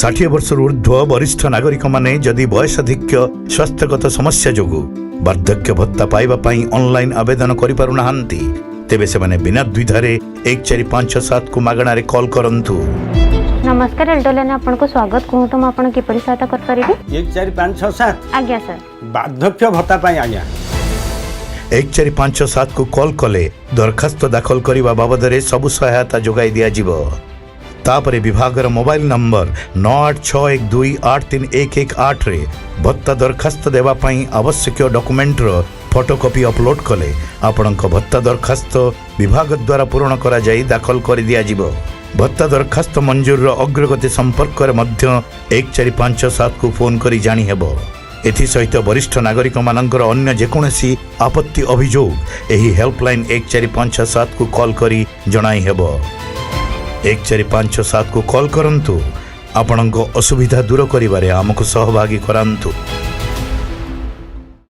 60 ବର୍ଷରୁ ଉର୍ଦ୍ଧ୍ୱ ବରିଷ୍ଠ ନାଗରିକମାନେ ଯଦି ବୟସାଧିକ୍ୟ, ସ୍ୱାସ୍ଥ୍ୟଗତ ସମସ୍ୟା ଯୋଗୁଁ ବାର୍ଦ୍ଧକ୍ୟ ଭତ୍ତା ପାଇବା ପାଇଁ ଅନଲାଇନ୍ ଆବେଦନ କରିପାରୁନାହାନ୍ତି, ତେବେ ସେମାନେ ବିନା ଦ୍ୱିଧାରେ 1457କୁ ମାଗଣାରେ କଲ୍ କରନ୍ତୁ। ନମସ୍କାର, ଏଲ୍ଡରଲାଇନ୍ ଆପଣଙ୍କୁ ସ୍ୱାଗତ। କୁହନ୍ତୁ, ମୁଁ ଆପଣ କିପରି ସହାୟତା କରିପାରିବି? 14567? ଆଜ୍ଞା ସାର୍। ବାର୍ଦ୍ଧକ୍ୟ ଭତ୍ତା ପାଇଁ ଆଜ୍ଞା। 1457କୁ କଲ୍ କଲେ ଦରଖାସ୍ତ ଦାଖଲ କରିବା ବାବଦରେ ସବୁ ସହାୟତା ଯୋଗାଇ ଦିଆଯିବ। ତାପରେ ବିଭାଗର ମୋବାଇଲ ନମ୍ବର 9861283118ରେ ଭତ୍ତା ଦରଖାସ୍ତ ଦେବା ପାଇଁ ଆବଶ୍ୟକୀୟ ଡକୁମେଣ୍ଟର ଫଟୋକପି ଅପଲୋଡ୍ କଲେ ଆପଣଙ୍କ ଭତ୍ତା ଦରଖାସ୍ତ ବିଭାଗ ଦ୍ୱାରା ପୂରଣ କରାଯାଇ ଦାଖଲ କରିଦିଆଯିବ। ଭତ୍ତା ଦରଖାସ୍ତ ମଞ୍ଜୁରର ଅଗ୍ରଗତି ସମ୍ପର୍କରେ ମଧ୍ୟ 1457କୁ ଫୋନ୍ କରି ଜାଣିହେବ। ଏଥିସହିତ ବରିଷ୍ଠ ନାଗରିକମାନଙ୍କର ଅନ୍ୟ ଯେକୌଣସି ଆପତ୍ତି ଅଭିଯୋଗ ଏହି ହେଲ୍ପଲାଇନ୍ 1457କୁ କଲ୍ କରି ଜଣାଇ ହେବ। 1457କୁ କଲ୍ କରନ୍ତୁ, ଆପଣଙ୍କ ଅସୁବିଧା ଦୂର କରିବାରେ ଆମକୁ ସହଭାଗୀ କରାନ୍ତୁ।